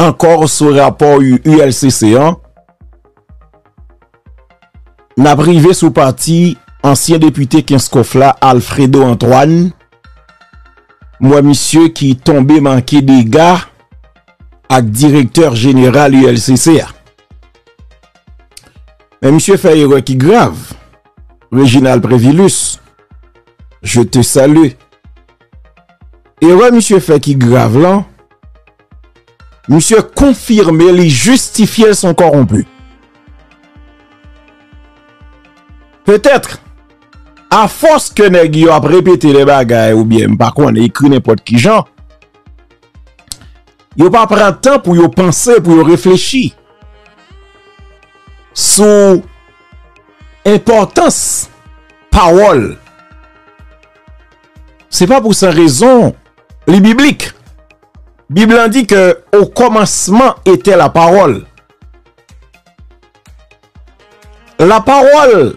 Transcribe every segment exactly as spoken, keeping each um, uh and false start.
ankò sou rapò U L C C an, n ap rive sou pati ansyen depite Kenskòf la, Alfredo Antoine. M wè misye ki tonbe manke dega ak direktè jeneral U L C C a. Men misye fè erè ki grav. Reginald Prévilus, je te salue. Erè misye fè ki grav lan, misye konfime, li jistifye l se yon kòwonpi. Petèt, afòs ke nèg yo ap repete de bagay oubyen, m pa konnen, ekri nenpòt ki jan, yo pa pran tan pou yo panse, pou yo reflechi sou enpòtans pawòl. Se pa pou san rezon, li biblik. Bib lan di ke au commencement était la parole. Lapawòl,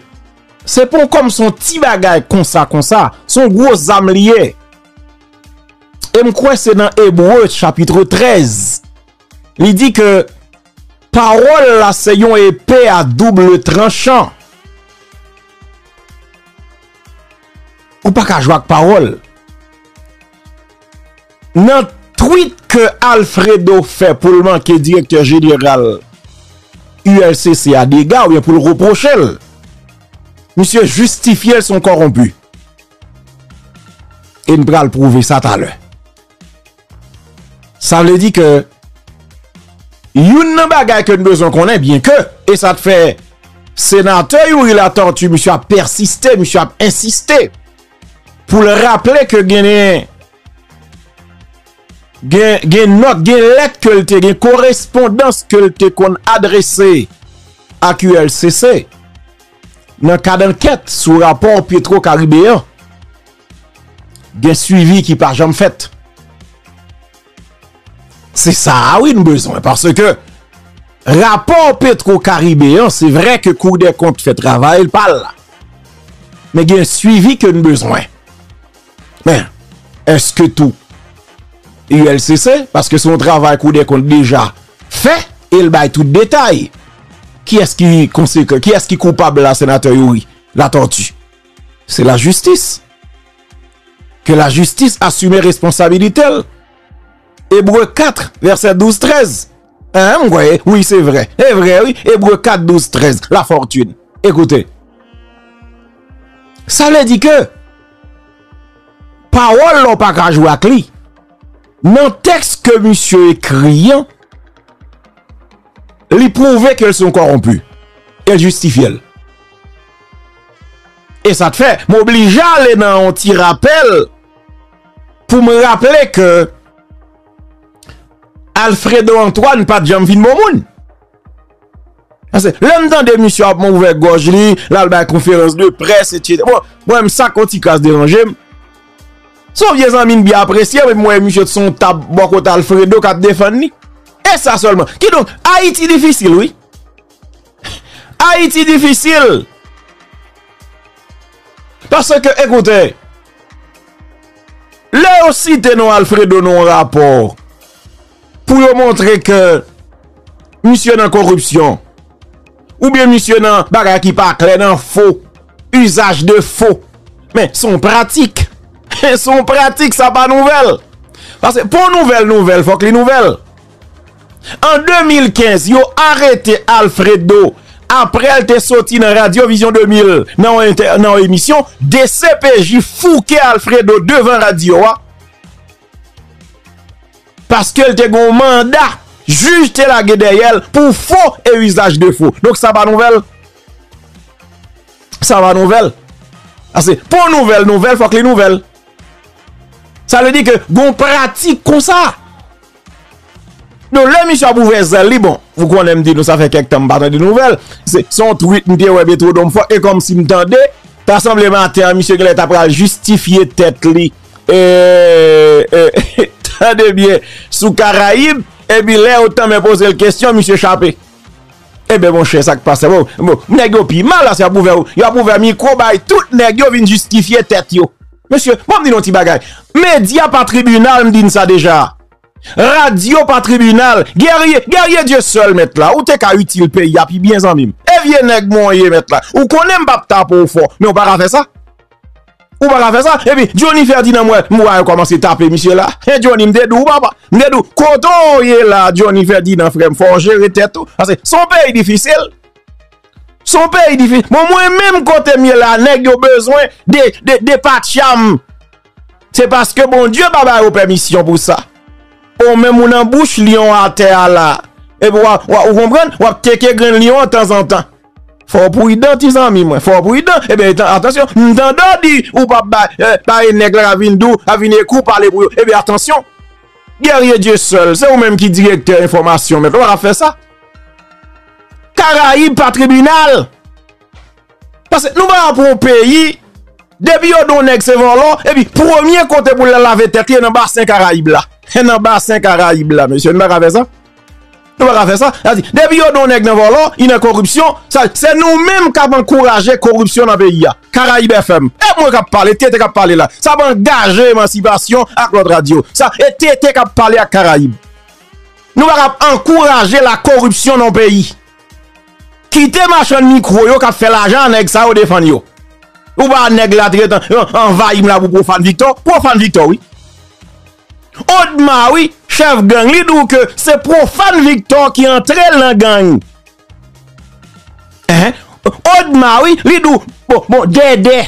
se pon kòm se yon ti bagay konsa, konsa. Se yon gwo zam li ye. E m kwè se nan Ebre, chapit trèz. Li di ke pawòl la se yon epe a double tranchan. Ou pa ka jwe ak pawòl. Nan tweet ke Alfredo fè pou l manke direktè jeneral U L C C a dega oubyen pou l repwoche l, misye jistifye l se yon kòwonpi. E n pral pwouve sa talè. Sa vle di ke youn nan bagay ke n bezwen konnen, byen ke, e sa t fè senatè Youri Latortue, misye ap pèsiste, misye ap ensiste pou l raple ke gen, gen, gen nòt, gen lèt ke l te, gen korespondans ke l te konn adrese ak U L C C nan kad ankèt sou rapò Petro Caribe an. Gen swivi ki pa janm fèt. Se sa a wi nou bezwen, paske rapò Petro Caribe an, se vre ke Kou dè Kont fè travay pa l la. Men gen swivi ke nou bezwen. Men, èske tou U L C C, paske se yon travay Kou dè Kont deja fè, e l bay tout detay. Kiyès ki konsekan, kiyès ki koupab la, senatè Youri Latortue? Se lajistis. Ke lajistis asime responsabilite l. Ebre kat, vèsè douz trèz. Hein, m kwè, wi, se vre. E vre, wi. Ebre kat, douz trèz. La Fortune. Ekoute. Sa vle di ke pawòl la, w pa ka jwe ak li. Nan tèks ke misye ekri an, li pwouve ke l se yon kòwonpi. E l jistifye l. E sa t fè, m oblije ale nan yon ti rapèl pou m raple ke Alfredo Antoine pa t janm fin bon moun. Paske lè m tande misye ap ouvè gòj li, l al bay konferans de près, etsetera. Bon, mwen menm sa k yon ti kras deranje m. Se yon vye zanmi m byen apresye, men m wè misye sou yon tab bò kote Alfredo k ap defann li. E sa sèlman. Kidonk, Ayiti difisil, wi. Ayiti difisil. Paske, ekoute, lè yo site non Alfredo nan yon rapò, pou yo montre ke misye nan koripsyon, oubyen misye nan bagay ki pa klè, nan fo, usage de faux. Men, se yon pratik. Se yon pratik, sa pa nouvèl. Paske pou nouvèl, nouvèl, fòk li nouvèl. An de mil kenz, yo arete Alfredo apre l te soti nan Radyo Vizyon de mil, nan yon entè-, nan yon emisyon, D C P J fouke Alfredo devan radyo a. Paske l te gen yon manda jij te lage dèyè l pou fo e usage de faux. Donk sa pa nouvèl. Sa pa nouvèl. Paske pou nouvèl, nouvèl, fòk li nouvèl. Sa vle di ke gon pratik konsa. Donk, lè misye ap ouvè zèl li, bon, ou konnen m di nou sa fè kèk tan m pa tande nouvèl. Se, se yon tweet m te wè Petrodòm fè, e kòmsi m tande, ta sanble maten an, misye genlè ta pral jistifye tèt li. E, e, tande byen, sou Karayib, epi lè yo tanmen poze l kesyon, misye chape. Ebyen, monchè, sa k pase? Bon, bon, nèg yo pi mal, la, se y ap ouvè, y ap ouvè mikwo, bay tout nèg yo vin jistifye tèt yo. Mesye, bon, m di nou yon ti bagay. Medya pa tribinal, m di n sa deja. Radyo pa tribinal. Guerrier, Guerrier Dieuseul, mèt la. Ou te ka itil peyi a pi byen, zanmi m. E vye nèg mwen w ye, mèt la. Ou konnen m p ap tape w fò, men ou pa ka fè sa. Ou pa ka fè sa. Epi, Johnny Ferdinand, m wè, m wè yo kòmanse tape misye la. E Johnny, m te di w, papa. M te di w, kote w ye la, Johnny Ferdinand, frè m, fò w jere tèt ou. Paske se yon peyi difisil. Se yon peyi difisil. Bon, mwen menm kote m ye la, nèg yo bezwen de, de, depatcha m. Se paske Bondye pa ba yo pèmisyon pou sa. Ou menm ou nan bouch lyon atè a la. Epi w ap, w ap, ou konprann? W ap teke grenn lyon an tanzantan. Fò w pridan, ti zanmi mwen. Fò w pridan. Ebyen, tan- atansyon, m tande w di ou p ap bay, eh, bay nèg la ka vin di w, ka vin ekri w pale pou yo. Ebyen, atansyon. Guerrier Dieuseul, se ou menm ki direktè enfòmasyon, mèt. Ou pa ka fè sa. Karayib pa tribinal. Paske nou pa pou yon peyi, depi yo di yon nèg se vòlò, epi premye kote pou l al lave tèt li, e nan basen Karayib la. E nan basen Karayib la, mesye, nou pa ka fè sa. Nou pa ka fè sa. Sa di, depi yo di yon nèg nan vòlò, li nan koripsyon, sa, se nou menm k ap ankouraje koripsyon nan peyi a. Karayib F M. E mwen k ap pale, T T k ap pale la. Sa ap angaje Emansipasyon ak lòt radyo. Sa, e T T k ap pale ak Karayib. Nou pa ka ap ankouraje la koripsyon nan yon peyi. Kite machann mikwo yo k ap fè lajan a nèg sa yo defann yo. Ou pa nèg la te gentan anvayi m la pou Profane Victor. Profane Victor, wi. Odma, wi, chèf gang, li di w ke se Profane Victor ki antre l nan gang. Hein? Odma, wi, li di w, bon, bon, Dèdè.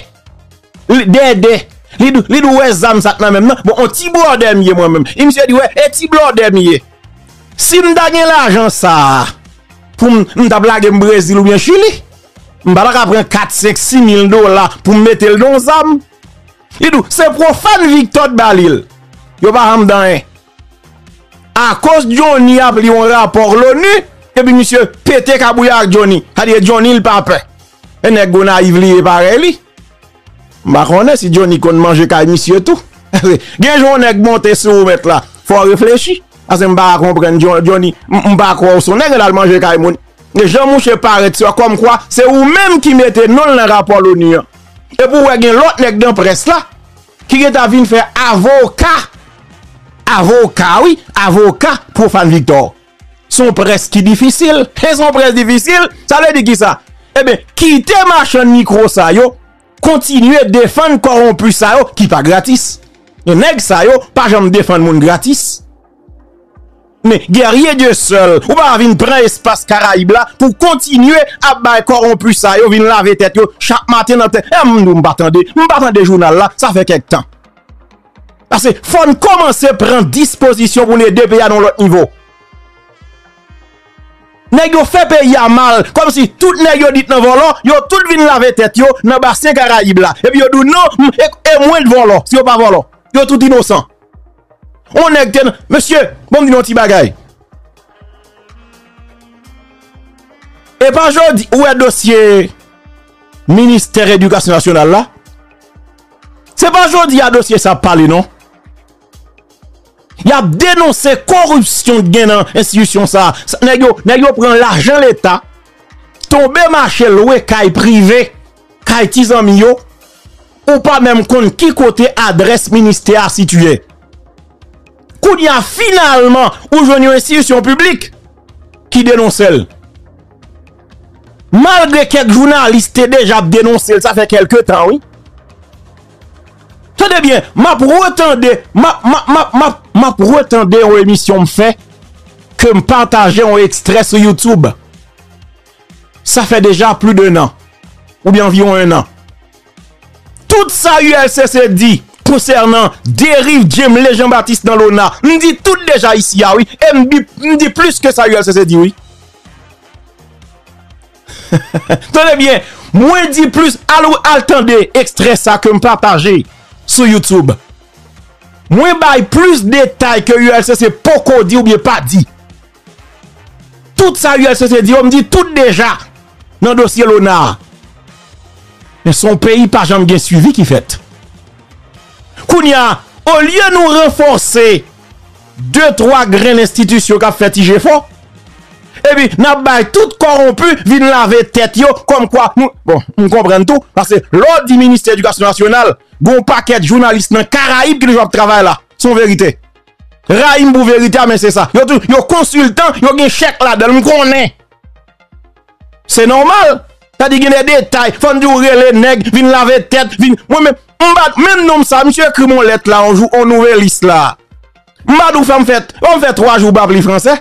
Li, Dèdè. Li di, li di w wè zam sa k nan men m nan. Bon, on ti blòdè m ye mwen menm. E misye di, wè, e ti blòdè m ye. Si m ta gen lajan sa a, pou m, m t ap lage m Brezil oubyen Chili. M pa ta ka pran kat, senk, sis mil dola pou m mete l nan yon zam. Li di w, se Profane Victor t ba li l. Yo pa janm di anyen. Akoz Johnny ap li yon rapò Loni, epi misye pete kabouya ak Johnny. Sa di Johnny l pa pè. E nèg Gonayiv li ye parèy li. M pa konnen si Johnny konn manje kay misye tou. Gen jan yon nèg monte sou ou mèt la. Fò w reflechi. Paske m pa konprann John- Johnny. M m pa kwè w se yon nèg k al manje kay moun. E jan mouche parèt sou a, kòmkwa se ou menm ki mete non l nan rapò Loni an. Epi w wè gen lòt nèg nan près la ki gentan vin fè avoka. Avoka, wi, avoka Profane Victor. Se yon près ki difisil. E se yon près difisil, sa vle di kisa? Ebyen, kite machann mikwo sa yo kontinye defann kòwonpi sa yo ki pa gratis. E nèg sa yo pa janm defann moun gratis. Men Guerrier Dieuseul, ou pa vin pran espas Karayib la pou kontinye ap bay kòwonpi sa yo vin lave tèt yo chak maten nan tèt. E m di w m pa tande, m pa tande jounal la, sa fè kèk tan. Paske fò n kòmanse pran dispozisyon pou n ede peyi a nan yon lòt nivo. Nèg yo fè peyi a mal, kòmsi tout nèg yo di t nan vòlò, yo tout vin lave tèt yo nan basen Karayib la. Epi yo di w non, m- e, e mwen t vòlò, si yo pa vòlò. Yo tout inosan. On nèg te nan, mesye, bon m di nou yon ti bagay. E pa jodi, ou wè dosye Ministè Edikasyon Nasyonal la? Se pa jodi a dosye sa ap pale non. Y ap denonse koripsyon k gen nan enstitisyon sa. Sa- Nèg yo, nèg yo pran lajan leta, tonbe mache lwe kay prive, kay ti zanmi yo, ou pa menm konn ki kote adrès ministè a sitiye. Kounye a, finalman, ou jwenn yon enstitisyon piblik ki denonse l. Malgre kèk jounalis te deja ap denonse l, sa fè kèlke tan, wi. Tande byen, m ap retande, m ap, m ap, m ap, m ap, m ap retande yon emisyon m fè, ke m pataje yon ekstrè sou YouTube. Sa fè deja plis de nan, oubyen anviwon en an. Tout sa U L C C di konsènan deriv Jemley Jean Baptiste nan lona, m di tout deja isi a, wi. E m di, m di plis ke sa U L C C di, wi. Tande byen, mwen di plis, al, al tande ekstrè sa ke m pataje sou YouTube. Mwen bay plis detay ke U L C C poko di oubyen pa di. Tout sa U L C C di yo, m di tout deja nan dosye lona a. Men se yon peyi pa janm gen swivi ki fèt. Kounye a, olye nou ranfòse de twa grenn enstitisyon k ap fè ti jefò, epi n ap bay tout kòwonpi vin lave tèt yo, kòmkwa nou, bon, m konprann tou, paske lè w di Ministè Edikasyon Nasyonal, gen yon pakèt jounalis nan Karayib ki toujou ap travay la. Se yon verite. Rayi m pou verite a, men se sa. Yo tou, yo konsiltan, yo gen chèk ladan l, m konnen. Se nòmal. Sa di gen de detay, fò n di w rele nèg, vin lave tèt, vin, mwen menm, m pa, menm nonm sa, misye ekri m yon lèt la, yon jou, yon nouvelis la. M pa di w fè m fè, fò m fè twa jou, m pa ap li fransè.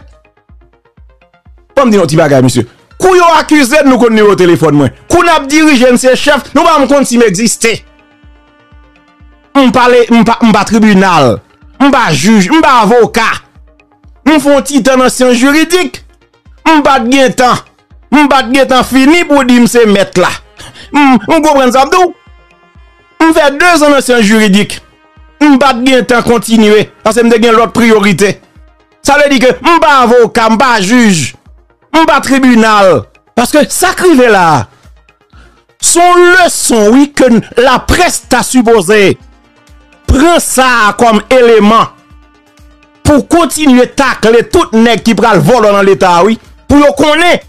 Ban m di nou ti bagay, mesye. Kou yo akize n, nou konn nimewo telefòn mwen. Kou n ap dirije n, se chèf, nou pa menm konn si m egziste. M pa le, m pa, m pa tribinal. M pa jij, m pa avoka. M fè yon ti tan nan syans jiridik. M pa t gen tan. M pa t gen tan fini pou di m se mèt la. M, m konprann sa m di w. M fè dezan nan syans jiridik. M pa t gen tan kontinye, paske m te gen lòt priyorite. Sa vle di ke m pa avoka, m pa jij, m pa tribinal. Paske sa k rive la a, se yon leson, wi, ke n, laprès ta sipoze pran sa a kòm eleman pou kontinye takle tout nèg ki pral vòlò nan Leta a, wi. Pou yo konnen,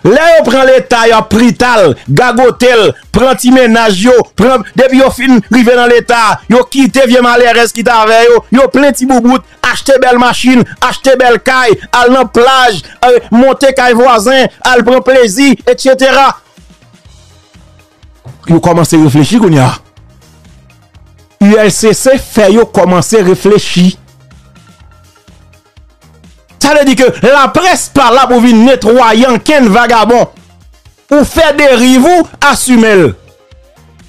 lè yo pran Leta, y ap prita l, gagote l, pran ti mennaj yo, pran, depi yo fin rive nan Leta, yo kite vye malèrèz ki t avè yo, yo plen ti boubout, achte bèl machin, achte bèl kay, al nan plaj, eh, monte kay vwazen, al pran plezi, etsetera. Yo kòmanse reflechi kounye a. U L C C fè yo kòmanse reflechi. Sa vle di ke laprès pa la pou vin netwaye ankenn vagabon. Ou fè deriv ou, asime l.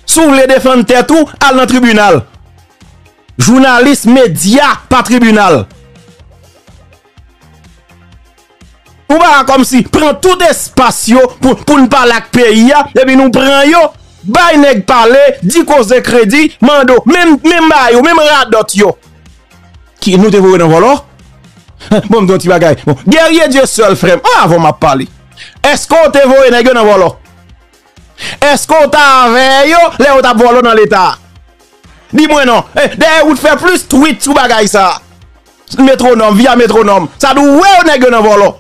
Si w vle defann tèt ou, al nan tribinal. Jounalis, medya, pa tribinal. Ou pa ka kòmsi pran tout espas yo pou, pou n pale ak peyi a, epi nou pran yo, bay nèg pale, di koze kredi, mande w, menm, menm bagay yo, menm radòt yo. Ki nou te voye nan vòlò? Bon, m di yon ti bagay. Bon, Guerrier Dieuseul, frè m, an, avan m ap pale. Èske w te voye nèg yo nan vòlò? Èske w t avè yo lè yo t ap vòlò nan Leta a? Di mwen non. Eh, dayè, ou t fè plis twit sou bagay sa a. Metwonòm, via Metwonòm. Sa di w wè yo nèg yo nan vòlò.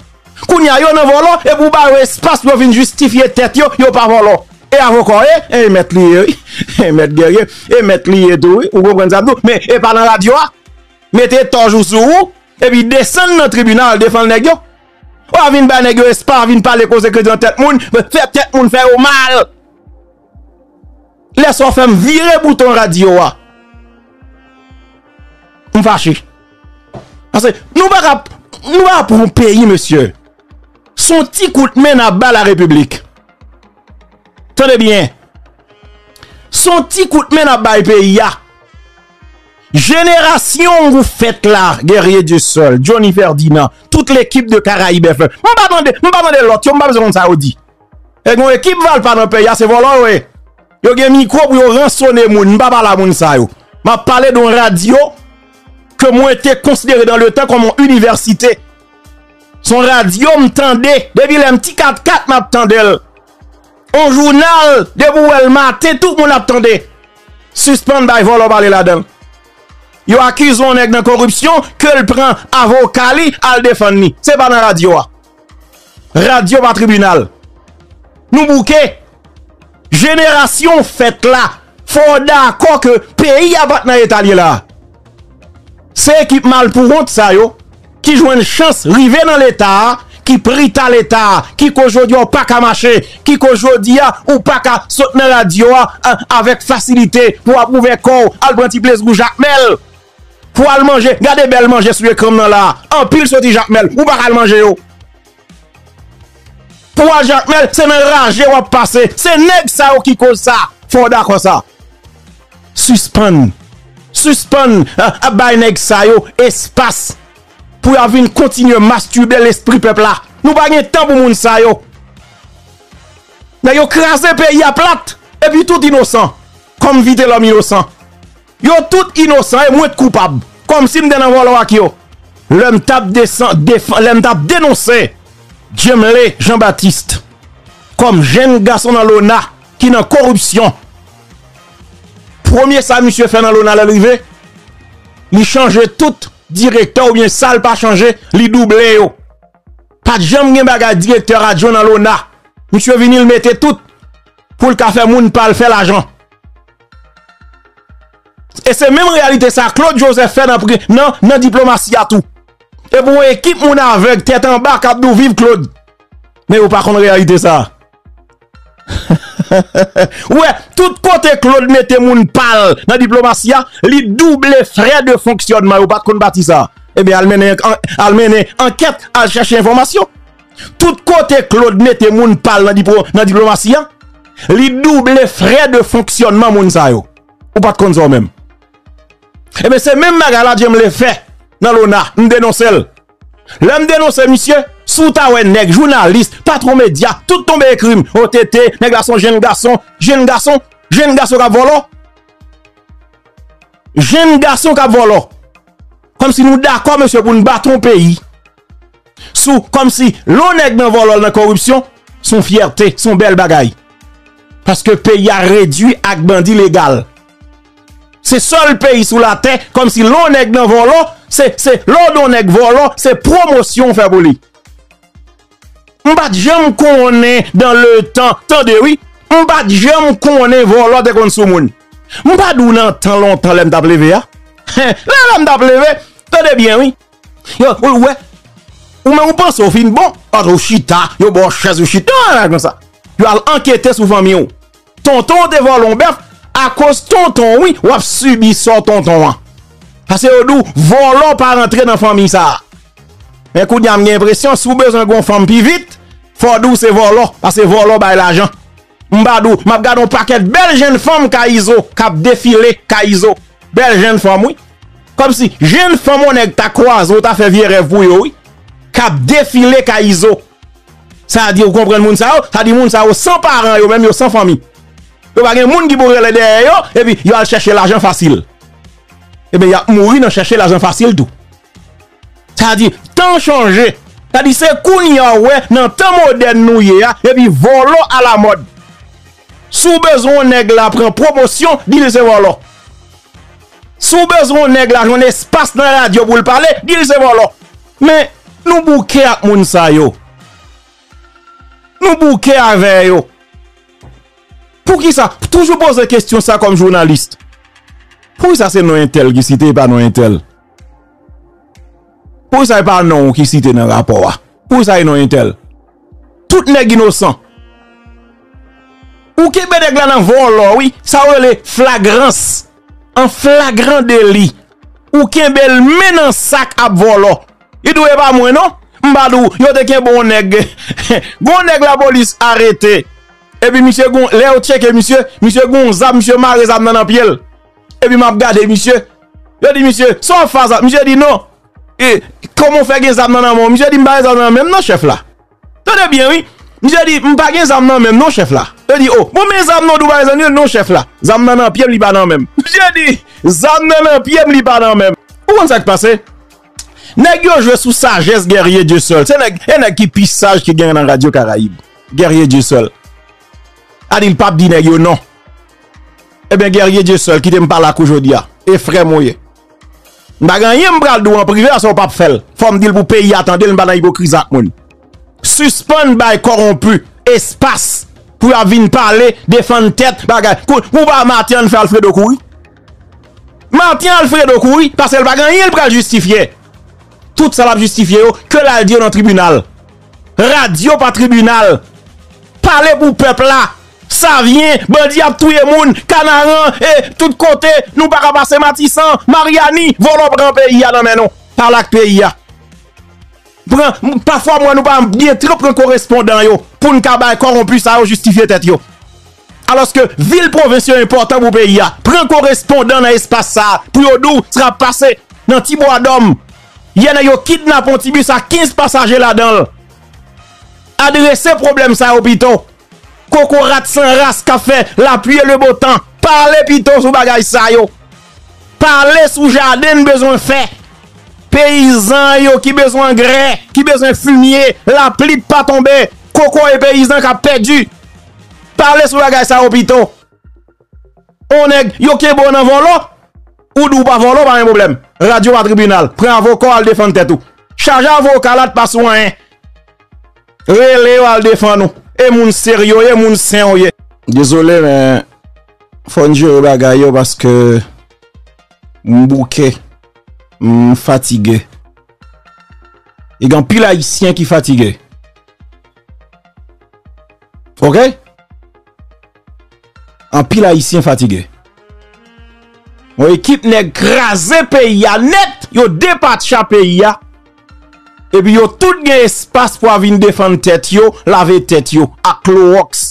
Kounye a, yo nan vòlò, epi w ba yo espas pou yo vin jistifye tèt yo, yo pa vòlò. E avoka w ye? E mèt li ye, wi. E mèt Guerrier, e mèt li ye tou, wi. Ou konprann sa m di w? Men, e pa nan radyo a. Mete tòj ou sou ou, epi desann nan tribinal, defann nèg yo. W a vin bay nèg yo espas, vin pale koze kredi nan tèt moun, fè tèt moun fè yo mal. Lè sa w fè m vire bouton radyo a, m fache. Paske nou pa ka, nou pa ka pran yon peyi, mesye. Se yon ti kout men n ap ba larepiblik. Tande byen. Se yon ti kout men n ap bay peyi a. Jenerasyon ou fèt la, Guerrier Dieuseul, Johnny Ferdinand, tout lekip de Caraïbes F M. M pa tande, m pa tande lòt yo, m pa bezwen konn sa yo di. E gen yon ekip valpa nan peyi a, se vòlò yo ye. Yo gen mikwo pou yo ransone moun, m pa pale a moun sa yo. M ap pale de yon radyo ke mwen te konsidere dans le temps kòm yon inivèsite. Se yon radyo m tande, depi lè m ti katkat m ap tande l. On jounal, depi w wè l maten, tout moun ap tande. Sispann bay vòlò pale ladan l. Yo akize yon nèg nan koripsyon, ke l pran avoka li, al defann li. Se pa nan radyo a. Radyo pa tribinal. Nou bouke. Jenerasyon w fèt la, fò w dakò ke peyi a pa t nan eta l ye la. Se ekip malpouwont sa yo ki jwenn chans rive nan Leta a, ki prita Leta a, ki koz jodi a w pa ka mache, ki koz jodi a ou pa ka sot nan radyo a, a, avèk fasilite pou w ap ouvè kò w, al pran ti plezi pou Jakmèl, pou w al manje. Gade bèl manje sou ekran m nan la a. Anpil soti Jakmèl, ou pa ka al manje yo. Pou w al Jakmèl, se nan raje w ap pase. Se nèg sa yo ki koz sa. Fò w dakò sa. Sispann. Sispann, a, ap bay nèg sa yo espas pou y ap vin kontinye mastibe lespri pèp la. Nou pa gen tan pou moun sa yo. Nèg yo kraze peyi a plat, epi tout inosan. Kòm Vitelòm inosan. Yo tout inosan e mwen t koupab. Kòmsi m te nan vòlò ak yo. Lè m t ap desan-, defa-, lè m t ap denonse Jemley Jean Baptiste kòm jenn gason nan lona ki nan koripsyon, premye sa misye fè nan lona lè l rive, li chanje tout direktè oubyen sa l pa chanje, li double yo. Pa t janm gen bagay direktè adjwen nan lona. Misye vini, l mete tout pou l ka fè moun pa l fè lajan. E se menm reyalite sa Claude Joseph fè nan, pri- nan, nan diplomasi a tou. E pou yon ekip moun avèg, tèt anba, k ap di w viv Claude. Men yo pa konn reyalite sa. Ou wè, tout kote Claude mete moun pa l nan diplomasi a, li double frè de fonksyònman. Yo pa t konn pati sa. Ebyen, al mennen, an- al mennen ankèt, al chèche enfòmasyon. Tout kote Claude mete moun pa l nan, diplo- nan diplomasi a, li double frè de fonksyònman moun sa yo. Ou pa t konn sa w menm. Ebyen, se menm bagay la Djemle fè nan Lona. M denonse l. Lè m denonse misye, si w ta wè nèg, jounalis, patwon medya, tout tonbe ekri m. O T T, nèg la se yon jenn gason, jenn gason, jenn gason k ap vòlò. Jenn gason k ap vòlò. Kòmsi nou dakò, mesye, pou n bat yon peyi sou, kòmsi lè yon nèg nan vòlò, l nan koripsyon, se yon fyète, se yon bèl bagay. Paske peyi a redui ak bandi legal. Se sèl peyi sou latè, kòmsi lè yon nèg nan vòlò, se, se, lè w di yon nèg vòlò, se pwomosyon w fè pou li. M pa t janm konnen dans le temps, tande wi, m pa t janm konnen vòlò te konn sou moun. M pa di w nan tan lontan lè m t ap leve a. Lè, lè m t ap leve, tande byen wi. Yo, ou wè, ou menm ou panse w fin bon, antre w chita, yo ba w chèz ou chita, nan bagay konsa. Yo al ankete sou fanmi w. Tonton w te vòlè yon bèf, akoz tonton w wi, w ap sibi sò tonton an. Paske yo di w, vòlò pa rantre nan fanmi sa a. Men kounye a m gen enpresyon, si w bezwen gen yon fanm pi vit, fò w di w se vòlò, paske vòlò bay lajan. M pa di w, m ap gade yon pakèt bèl jenn fanm kay Izo, k ap defile kay Izo. Bèl jenn fanm wi. Kòmsi jenn fanm yon nèg ta kwaze, w ta fè vye rèv pou yo wi. K ap defile kay Izo. Sa di, ou konprann moun sa yo? Sa di moun sa yo san paran, yo menm yo san fanmi. Yo pa gen moun ki pou rele dèyè yo, epi yo al chèche lajan fasil. Ebyen, y ap mouri nan chèche lajan fasil tou. Sa di, tan chanje. Sa di, se kounye a w wè, nan tan modèn nou ye a, epi vòlò alamòd. Si w bezwen yon nèg la pran pwomosyon, di l se vòlò. Si w bezwen yon nèg la jwenn espas nan radyo pou l pale, di l se vòlò. Men, nou bouke ak moun sa yo. Nou bouke avè yo. Poukisa? Toujou poze kesyon sa kòm jounalis. Poukisa se non entèl ki site e pa non entèl? Poukisa e pa non w ki site nan rapò a? Poukisa e non entèl? Tout nèg inosan. Ou kenbe nèg la nan vòlò, wi. Sa yo rele flagrans. An flagran deli. Ou kenbe l men nan sak ap vòlò. Li di w e pa mwen non. M pa di w, yo te kenbe yon nèg. Gon nèg lapolis arete. Epi misye gon, lè yo tcheke misye, misye gon zam, misye mare zam nan nan pye l. Epi m ap gade misye. Yo di misye, sa w ap fè a zam? Misye di non. E, kòman w fè gen zam nan nan men w? Misye di m pa gen zam nan men m non, chèf la. Tande byen wi. Misye di m pa gen zam nan men m non, chèf la. Yo di o, bon men zam nan w di w pa gen zam nan, non, chèf la. Zam nan nan pye m, li pa nan men m. Misye di zam nan nan pye m, li pa nan men m. Ou konn sa k pase? Nèg yo jwe sou sajès Guerrier Dieuseul. Se nèg, e nèg ki pi saj ki gen nan Radyo Karayib. Guerrier Dieuseul. A di l p ap di nèg yo non. Ebyen, Guerrier Dieuseul, kite m pale ak ou jodi a. E frè m ou ye. M pa gen anyen m pral di w an prive, paske w p ap fè l. Fò m di l pou peyi a tande l, m pa nan ipokrizi ak moun. Sispann bay kòwonpi espas pou y ap vin pale, defann tèt, bagay. Kou, kou pa Martin Alfredo kouri. Martin Alfredo kouri, paske l pa gen anyen l pral jistifye. Tout sa l ap jistifye yo, ke l al di yo nan tribinal. Radyo pa tribinal. Pale pou pèp la. Savyen, bandi ap touye moun, Kanaran, e tout kote, nou pa ka pase Matisan, Maryani, vòlò pran peyi a nan men nou. Pale ak peyi a. Pran, pafwa m wè nou pa byen twò pran korespondan yo pou n ka bay kòwonpi sa yo jistifye tèt yo. Alòske vil pwovens yo enpòtan pou peyi a. Pran korespondan nan espas sa a pou yo di w sa k ap pase nan Ti Bwadòm. Yè nèg yo kidnape yon ti bis ak kenz pasaje ladan l. Adrese pwoblèm sa yo pito. Kokorat san ras k ap fè lapli e le bo tan. Pale pito sou bagay sa yo. Pale sou jaden n bezwen fè. Peyizan yo ki bezwen angrè, ki bezwen fimye, lapli p ap tonbe. Koko e peyizan k ap pèdi. Pale sou bagay sa yo pito. On nèg, yo kenbe w nan vòlò, ou di w pa vòlò, pa gen pwoblèm. Radyo pa tribinal. Pran avoka w al defann tèt ou. Chaje avoka la t pa sou anyen. Rele yo al defann ou. E moun serye w ye, moun sen w ye. Dezole, men fò n jere bagay yo paske M bouke. M fatige. E gen anpil Ayisyen ki fatige. Oke? Anpil Ayisyen fatige. Yon ekip nèg kraze peyi a nèt, yo depatcha peyi a. Epi yo tout gen espas pou al vin defann tèt yo, lave tèt yo ak klowòks.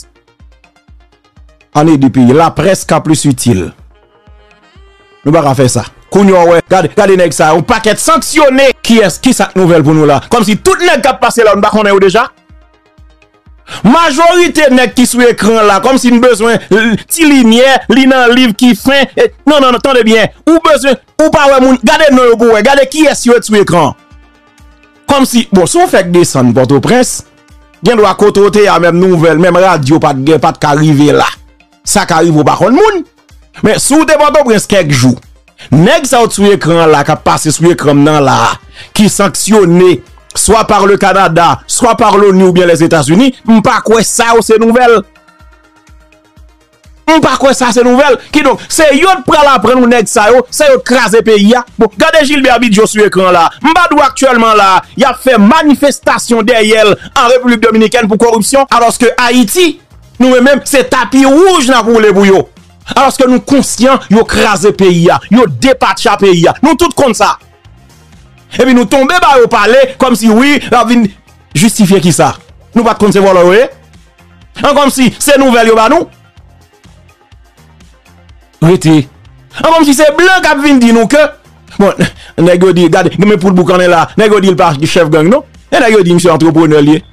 Ann ede peyi. Laprès ka plis itil. Nou pa ka fè sa. Kounye a w wè, gade, gade nèg sa, yon pakèt sanksyone. Kiyès, kisa k nouvèl pou nou la? Kòmsi tout nèg k ap pase la, nou pa konnen yo deja? Majorite nèg ki sou ekran la, kòmsi n bezwen l-, ti limyè, li nan liv ki fen. E, non, non, non, tande byen. Ou bezwen, ou pa wè moun, gade non yo pou wè, gade kiyès yo sou ekran. Kòmsi, bon, si w fèk desann Pòtoprens, gen dwa kote w te a, menm nouvèl, menm radyo pa t gen, pa t ka rive la. Sa ka rive w pa konn moun. Men si w te Pòtoprens kèk jou, nèg sa yo t sou ekran an la, k ap pase sou ekran m nan la, ki sanksyone, swa par le Canada, swa par l'ONU oubyen Lèzetazini, m pa kwè sa yo se nouvèl. M pa kwè sa se nouvèl. Kidonk, se yo t pral aprann ou nèg sa yo, se yo t kraze peyi a. Bon, gade Gilbert Bidjo sou ekran la. M pa di w aktyèlman la, y ap fè manifestasyon dèyè l an Repiblik Dominikèn pou koripsyon, alòske Ayiti, nou menm, se tapi wouj n ap woule pou yo. Alòske nou konsyan, yo kraze peyi a, yo depatcha peyi a. Nou tout konn sa. Epi nou tonbe ba yo pale, kòmsi wi, y ap vin jistifye kisa? Nou pa t konn se vòlò yo ye? An kòmsi se nouvèl yo ba nou? Rete. An kòmsi se blan k ap vin di nou ke, bon, nèg yo di, gade, men poul boukannen la, nèg yo di l pa chèf gang, non. E nèg yo di misye antreprenè l ye.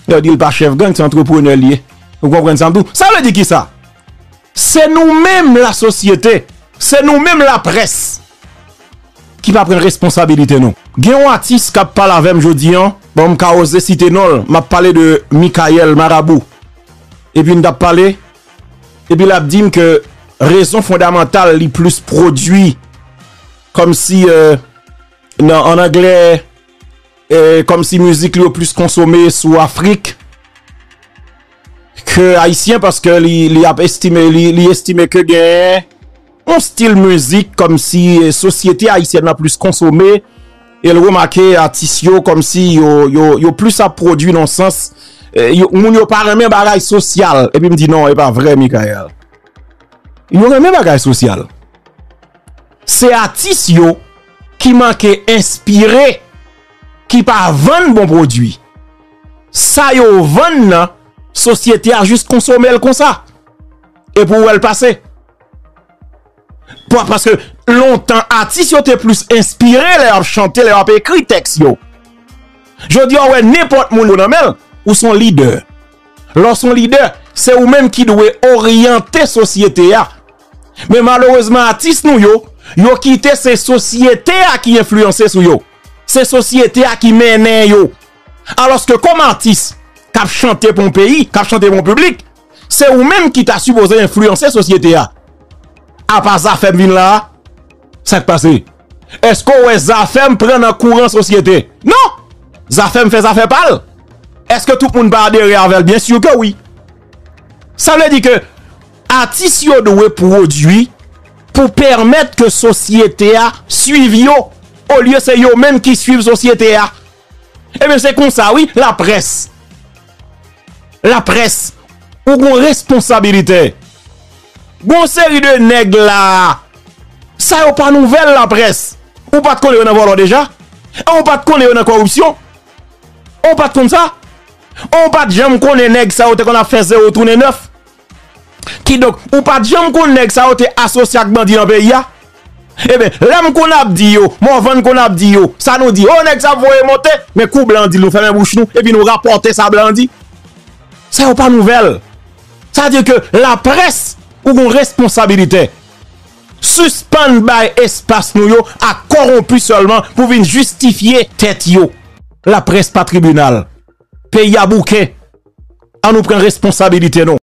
Yo di l pa chèf gang, se antreprenè l ye. Ou konprann sa m di w? Sa vle di kisa? Se nou menm lasosyete, se nou menm laprès ki pa pran responsabilite nou. Gen yon atis k ap pale avè m jodi an, bon, m ka oze site non l, m ap pale de Michael Marabou. Epi n t ap pale, epi l ap di m ke rezon fondamantal li plis pwodui kòmsi, euh, nan, an anglè, eh, kòmsi mizik li yo plis konsome sou Afrik ke Ayisyen, paske li, li ap estime, li, li estime ke gen yon stil mizik kòmsi, eh, sosyete ayisyèn nan plis konsome, e l remake atis yo kòmsi yo, yo, yo plis ap pwodui nan sans, eh, yo, moun yo pa renmen bagay sosyal, epi m di non, e pa vre, Michael. Yo renmen bagay sosyal. Se atis yo ki manke enspire, ki pa vann bon pwodui. Sa yo vann nan, sosyete a jis konsome l konsa. Epi w wè l pase. Pa-, paske lontan, atis yo te plis enspire lè y ap chante, lè y ap ekri tèks yo. Jodi a, w wè nenpòt moun yo nan men l, ou se yon lidè. Lè w se yon lidè, se ou menm ki dwe oryante sosyete a. Men malerezman, atis nou yo, yo kite se sosyete a ki enfliyanse sou yo. Se sosyete a ki mennen yo. Alòske kòm atis k ap chante pou yon peyi, k ap chante pou yon piblik, se ou menm ki ta sipoze enfliyanse sosyete a. Apa Zafèm vin la a, sa k pase? Èske w wè Zafèm pran nan kouran sosyete? Non! Zafèm fè zafè pa l. Èske tout moun pa adere avè l? Byen si ke wi. Sa vle di ke atis yo dwe pwodui pou pèmèt ke sosyete a swiv yo, olye se yo menm ki swiv sosyete a. Ebyen, se konsa, wi, laprès. Laprès, ou gon responsabilite. Gon seri de nèg la, sa yo pa nouvèl, laprès. Ou pa t konnen yo nan vòlò deja? An, ou pa t konnen yo nan kòripsyon? An, ou pa t konn sa? An, ou pa t janm konnen nèg sa yo te konn ap fè zewo tounen nèf? Kidonk, ou pa t janm konn nèg sa yo te asosye ak bandi nan peyi a? Ebyen, lè m konn ap di yo, Morvan konn ap di yo, sa nou di, o, nèg sa ap voye monte, men kou blan di l, nou fèmen bouch nou, epi nou rapòte sa blan di. Sa yo pa nouvèl. Sa di ke laprès, ou gon responsabilite. Sispann bay espas nou yo ak kòwonpi sèlman pou vin jistifye tèt yo. Laprès pa tribinal. Peyi a bouke. An nou pran responsabilite nou.